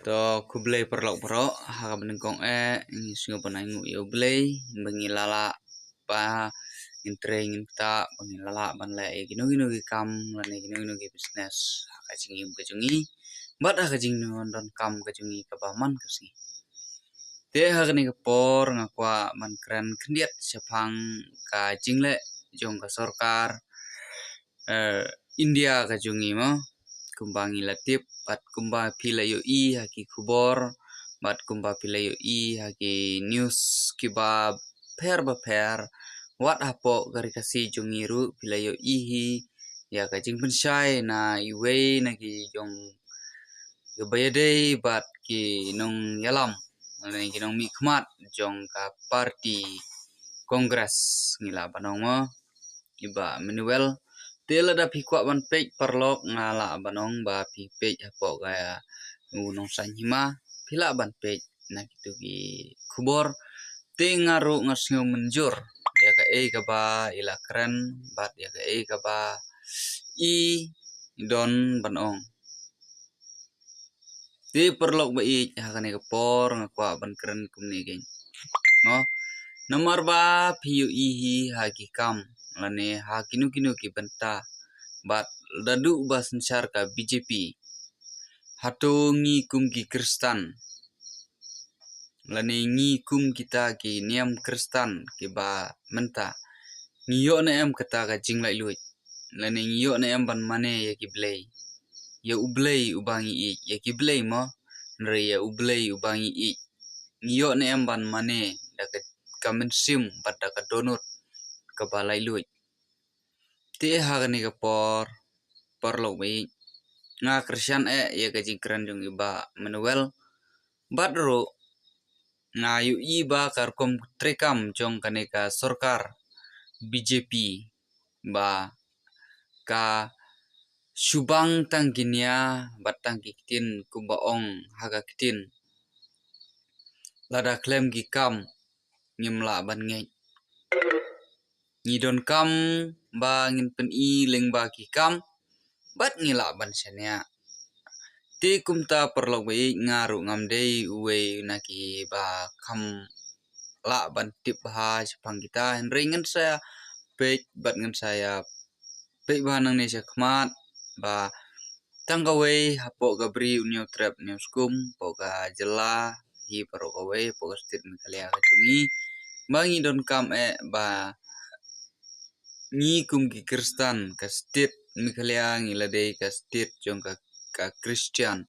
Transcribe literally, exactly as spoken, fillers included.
To, khublei paralok baroh, ha kaba nyngkong eh ngi sngew ban ai nguh ïa U Blei ba ngi la lah, ba ngin trei ngin ktah, ba ngi la lah ban leh ïa kino kino ki kam lane kino kino ki business ha ka jingim ka jong ngi bad ha ka jingdonkam ka jong ngi kaba man ka sngi. Te ha kane ka por nga kwah ban kren khyndiat shaphang ka jingleh jong ka sorkar, eh, India ka jong ngi mo. Kumba ngi la tip bad kumba phi la ïohi ha ki khubor bad kumba phi la ïohi ha ki news kiba pher ba pher, wat hapoh ka Ri Khasi jong ngi ruh phi la ïohi hi ïa ka jingpynshai na iwei na ki jong kiba ïadei bad ki nongïalam lane ki nongmihkhmat jong ka party Congress, ngi lah ban ong mo, i Bah Manuel. Te lada phi kwah ban peit paralok, nga lah ban ong ba phi peit hapoh ka u Nongsaiñ Hima, phi lah ban peit na kitu ki khubor. Te nga ruh nga sngew mynjur ïa kaei kaba i la kren bad ïa kaei kaba i don ban ong. Te paralok ba ïeit, ha kane ka por nga kwah ban kren kumne kein mo. Namar ba phi ïohi hi ha ki kam lane ha kino kino ki bynta bad da duh ba synshar ka B J P, hato ngi kum ki Khristan lane ngi kum kita ki niam Khristan kiba mynta, ngi ïoh ne em kata ka jinglaitluid lane ngi ïoh ne em ban mane ïa ki blei, ïa U Blei uba ngi ïeit, ïa ki blei mo, hynrei ïa U Blei uba ngi ïeit, ngi ïoh ne em ban mane da ka, ka mynsiem bad da ka dohnud kaba laitluid? Te ha kane ka por paralok ba ïeit, nga kyrshan eh ïa ka jingkren jong i Bah Manuel bad ruh nga ïohi ba ka rukom treikam jong kane ka sorkar B J P ba ka shu bang tang ki nia bad tang ki ktien, kumba ong ha ka ktien, lada khlem ki kam ngim lah ban ngeit. Ngi donkam ba ngin pyni lyngba ki kam bad ngi lah ban shaniah. Te kumta paralok ba ïeit, nga ruh ngam dei uwei na kiba kham lah ban tip bha shaphang kita, hynrei ngan sa ïa peit bad ngan sa ïa peit bha nangne shakhmat ba tang kawei hapoh ka bri u Hynñiewtrep Hynñiewskum, hapoh ka jylla hi baroh kawei, hapoh ka state Meghalaya ka jong ngi, ba ngi donkam eh ba ngi kum ki Khristan, ka state Meghalaya ngi la dei ka state jong ka, ka Khristan.